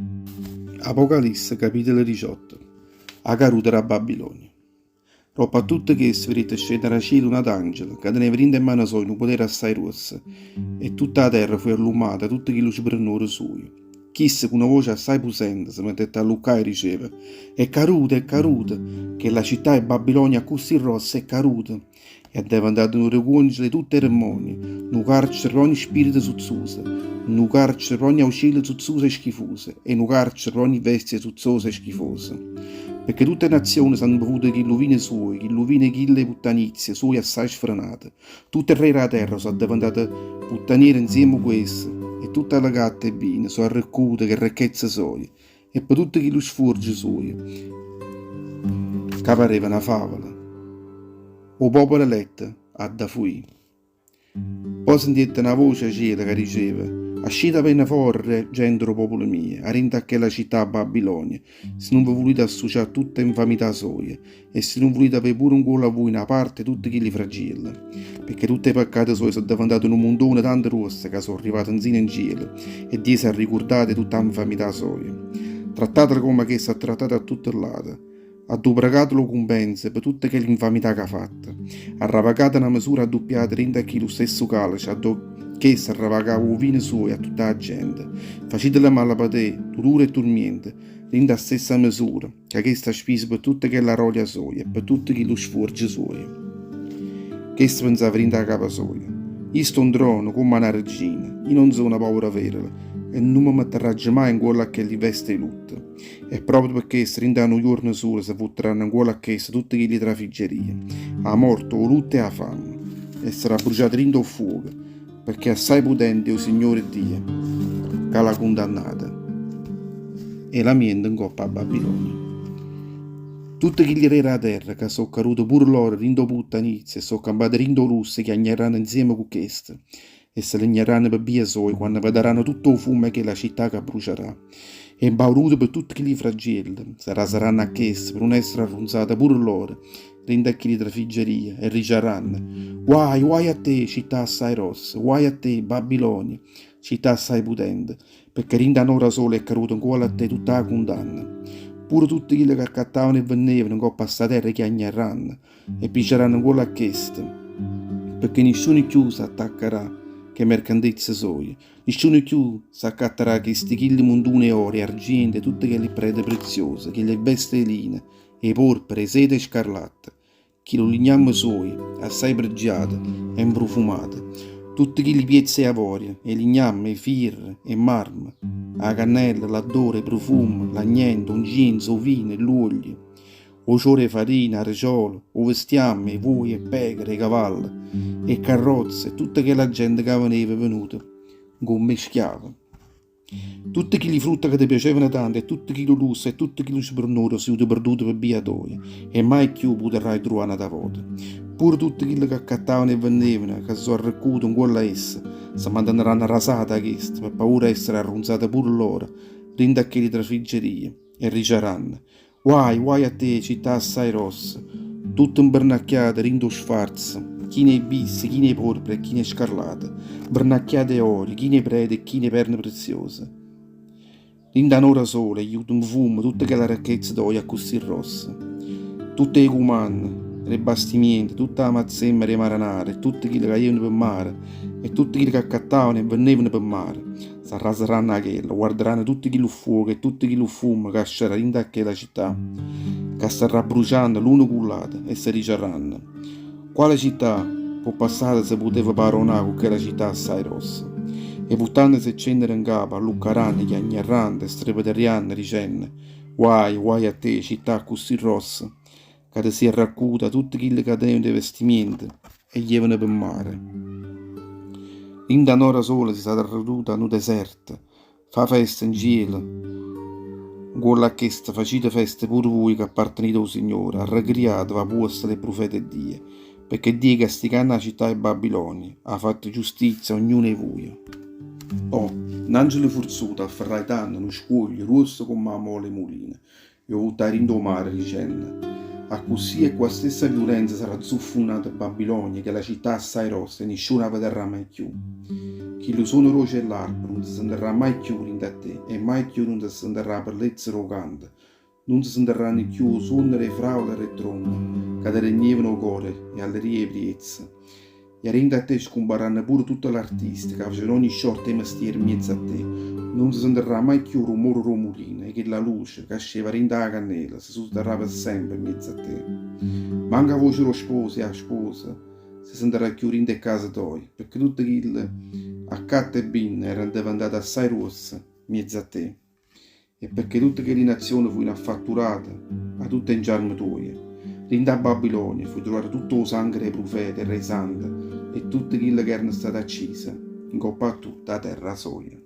Apocalisse capitolo 18 'A caruta d' 'a Babilonia Doppo a tutto chesto vedette scennere 'a cielo n'ato angelo, ca teneva dint' 'e mmane soje nu potere assaje gruosso, e tutta 'a terra fuje allummata 'a tutto chillu sbrennore sujo. Chisto cu na voce assaje pusente se mettette a alluccà e diceva, È caruta, è caruta, chella città 'e Babilonia accussì grossa è caruta! È addeventata nu recuoncelo 'e tutt' 'e demmonie, nu carcere p'ogni spirito zuzzuso, nu carcere p'ogni auciello zuzzuso e schifuso e nu carcere p'ogni bestia zuzzosa e schifosa. Pecché tutt' 'e nazione s'hanno bevuto chillu vino suojo, chillu vino 'e chille 'e puttanizia soja assaje sfrenata. Tutt' 'e rre d' 'a terra so' addeventate puttaniere nzieme cu essa e tutte le gatte 'e vino so' arreccute ch' 'e recchezze soje e pe tutto chillu sfuorgio suojo, ca pareva na favola, 'o popolo eletto ha da fuì. Po' sentiette na voce 'a cielo ca diceva, Ascite appena fore, gente d' 'o popolo mio, 'a dint' a chella città Babilonia, si nun ve vulite assucià a tutt' 'e nfamità soje, e si nun vulite avè pure ncuollo a vuje na parte 'e tutte chilli fragielle. Pecché tutt' 'e peccate soje so' deventate nu muntone tanto gruosso ca so' arrivate nzino 'ncielo, e Dio s'è arricurdato 'e tutt' 'a nfamità soja. Trattatela comme chesta ha trattato a tutte ll'ate. Addò pregatelo 'o cumpenso pe tutte chelle nfamità c'ha fatto. Arravacate na mesura adduppiata dint' a chillu stesso calice addò chesta arravacava 'o vino suojo a tutta 'a gente. Facitele malapatè, dulure e turmiente, dint' 'a stessa mesura ca chesta ha spiso pe tutta chella rolia soja e pe tutto chillu sfuorgio suojo. Chesto penzava dint' 'a capa soja. Io sto 'ntrono comm' a na regina, io non so' na povera vedova e nun me metterraggio maje 'ncuollo a chelli veste 'e lutto. E proprio pe chesto dint' 'a nu juorno sulo se vutteranno 'ncuollo a chesta tutte chilli trafiggerie, 'a morte, 'o lutto e 'a famma, e sarrà bruciata dint' 'o ffuoco, pecché assai putente è 'o Signore Dio ca l'ha cundannata. 'E lamiente 'ncoppa 'a Babilonia. Tutte chilli re d' 'a terra ca so' cadute pure loro dint' 'o puttanizio e so' campate dint' 'o lusso chiagnerranno 'nzieme cu chesta e se legnarranno pe bbia soja quanno vedarranno tutto 'o fummo 'e chella città ca bruciarà. E 'mpaurute pe tutte chilli fragielle, se rasaranno a chesta pe nun essere arrunzate pure loro dint' a chilli trafiggerie e diciarranno, Guai, guai a te, città assai grossa, guai a te, Babilonia, città assai putente, pecché dint' a n'ora sola è caduta 'ncuollo a te tutta 'a cundanna. Pure tutte chille che accattavano e vennevano 'ncopp' a sta terra chiagnarranno E pijaranno 'ncuollo a chesta, pecché nisciuno cchiù s'attaccarà ch' 'e mercantezze soje, nisciuno cchiù s'accattarà chisti chilli muntune 'e oro e argiento e tutte chelli pprete preziose, chelle veste 'e lino, 'e porpora, 'e seta e scarlatta, chillu lignamme suojo assaje preggiato e 'mprufumato, tutte chilli piezze 'e avorio, 'e lignamme, 'e fierro, 'e marmo, 'a cannella, l'addore, 'e prufumme, l'agnente, 'o 'ncienzo, 'o vino e ll'uoglio. 'O ciore 'e farina, 'a reciola, 'o vestiamme, 'e vuoje, 'e pecore, 'e cavalle, 'e carrozze e tutta chella gente ca veneva venuta 'ncomm' 'e schiave. Tutte chilli frutte ca te piacevano tanto e tutto chillu lusso e tutto chillu sbrennore so' jute perdute pe' bia toja e mai cchiù 'o putarraje truvà n'ata vota. Pure tutte chille ca accattavano e vennevano, ca se so' arreccute 'ncuollo a essa, se manteneranno arrasate 'a chesta pe' paura 'e essere arrunzate pure lloro dint' a chelle trafiggerie e diciaranno, Guai, guai a te, città assai grossa, tutta 'mbernacchiata dint' 'o sfarzo, china 'e bisse, china 'e porpora e china 'e scarlata, 'mbernacchiata 'e oro, china 'e prete e china 'e perne preziose. Dint' 'a n'ora sola è juta 'nfummo tutta chella ricchezza toja accussì grossa. Tutt' 'e cumanne d' 'e bastimiente, tutta 'a mazzemma d' 'e marenare e tutte chille ca jevano pe' mare e tutte chille ca accattavano e vennevano pe' mare, S'arraseranno 'a chella, guarderanno tutto chillu ffuoco e tutto chillu fummo ca ascerà dint' 'a chella città, ca starrà brucianno l'uno cu ll'ato, e se diciarranno, Quale città p' 'o passato se puteva paraunà cu chella città assaje grossa? E vuttannose 'e cennere 'ncapa, alluccaranno, chiagnarranno e strepeterrianno, dicenno, Guai, guai a te, città accussì grossa, ca te si' arraccuta 'a tutte chille ca tenevano 'e vestimiente e jevano pe' mare. Dint' 'a n'ora sola si' stata arreduta a nu deserto. Fa festa 'ncielo 'ncuollo a chesta, facite festa pure vuje ca appartenite 'o Signore, arrecriateve, apuostole e prufete 'e Dio, pecché Dio casticanno 'a città 'e Babilonia ha fatto giustizia a ognuno 'e vuje. Po', n'angelo furzuto afferraje tanno nu scuoglio gruosso comm' 'a mola 'e mulino E 'o vuttaje dint' 'o mare dicenno. Accussì e cu 'a stessa viulenza sarrà zuffunnata Babilonia, chella città assai grossa, e nisciuno 'a vedarrà mai cchiù. Chillu suono doce 'e ll'arpa nun se sentarrà mai cchiù dint' a te, e mai cchiù nun se sentarrà 'a bellezza d' 'o canto, nun se sentarranno cchiù 'o suono d' 'e fraole e d' 'e tronne ca te regnevano 'o core 'e alleria e 'e priezza. E 'a dint' a te scumparranno pure tutte ll'artiste ca facevano ogni sciorta 'e mestiere 'mmiez' a te. Nun se sentarrà mai cchiù 'o rummore d' 'o mulino e chella luce ca asceva 'a dint' 'a cannela se stutarrà pe' sempe 'mmiez' a te. Manco 'a voce d' 'o sposo e 'a sposa se sentarrà cchiù dint' 'e ccase toje, pecché tutte chille accatta e binne erano diventate assai gruosse 'mmiez' a te. E pecché tutte chelli nazione fujono affatturate 'a tutte 'e 'ngiarme tuoje. Dint' 'a Babilonia fuje truvato tutto 'o sanghe d' 'e prufete e d' 'e sante e tutte chille ch'erano state accise 'ncopp' a tutta 'a terra soja.